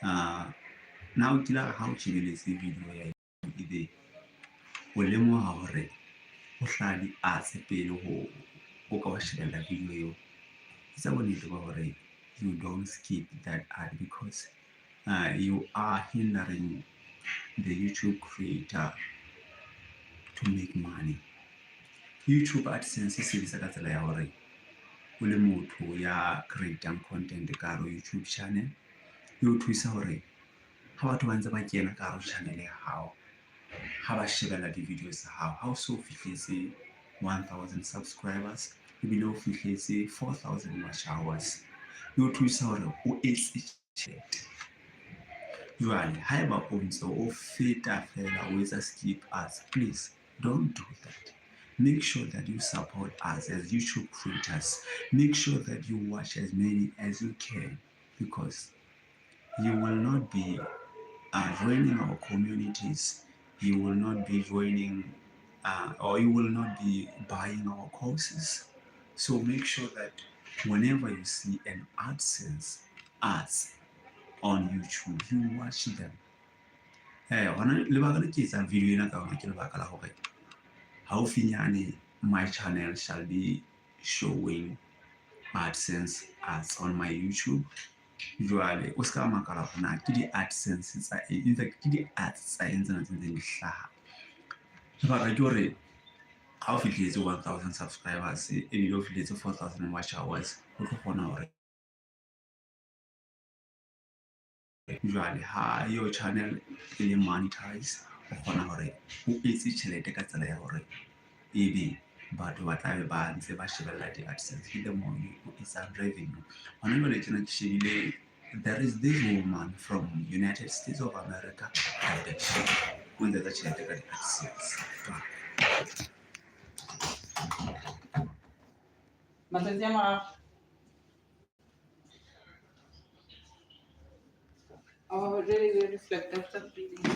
Na o kile ha o shebeletse video ya ebe o lemoha hore ho hlaha di-ads pele ho o ka wa shebella video eo? Etsa bonnete ba hore you don't skip that ad because you are hindering the YouTube creator to make money. YouTube AdSense e sebetsa ka tsela ya hore o le motho ya create-ang content ka hare ho YouTube channel, e o thusa hore ha batho ba ntse ba kena ka hare ho channel ya hao, ha ba shebella di-video tsa hao, ha o so fihletse 1000 subscribers ebile o fihletse 4000 watch hours, e o thusa hore o etse tjhelete. Jwale haeba o ntse o feta feela o etsa skip ads, please don't do that. Make sure that you support us as YouTube creators. Make sure that you watch as many as you can, because you will not be joining our communities, you will not be joining or you will not be buying our courses. So make sure that whenever you see an AdSense ads on YouTube, you watch them. Hona lebaka le ke etsang video ena ka hona ke lebaka la hore haufinyane my channel shall be showing AdSense ads on my YouTube. Jwale o ska makala hore na ke di-AdSense tsa eng, in fact ke di-ads tsa eng tsena tse ntseng di hlaha. Lebaka ke hore ha o fihletse 1000 subscribers ebile o fihletse 4000 watch hours, o tlo kgona hore jwale ha your channel e le monetize, o kgona hore o etse tjhelete ka tsela ya hore ebe batho ba tlabe ba ntse ba shebella di-AdSense, ke the more o etsang revenue. Hona jwale tjena ke shebile, there is this woman from United States of America, o ntse etsa tjhelete ka di-AdSense. Matsatsi a mararo. Oh, really, really reflect after breathing.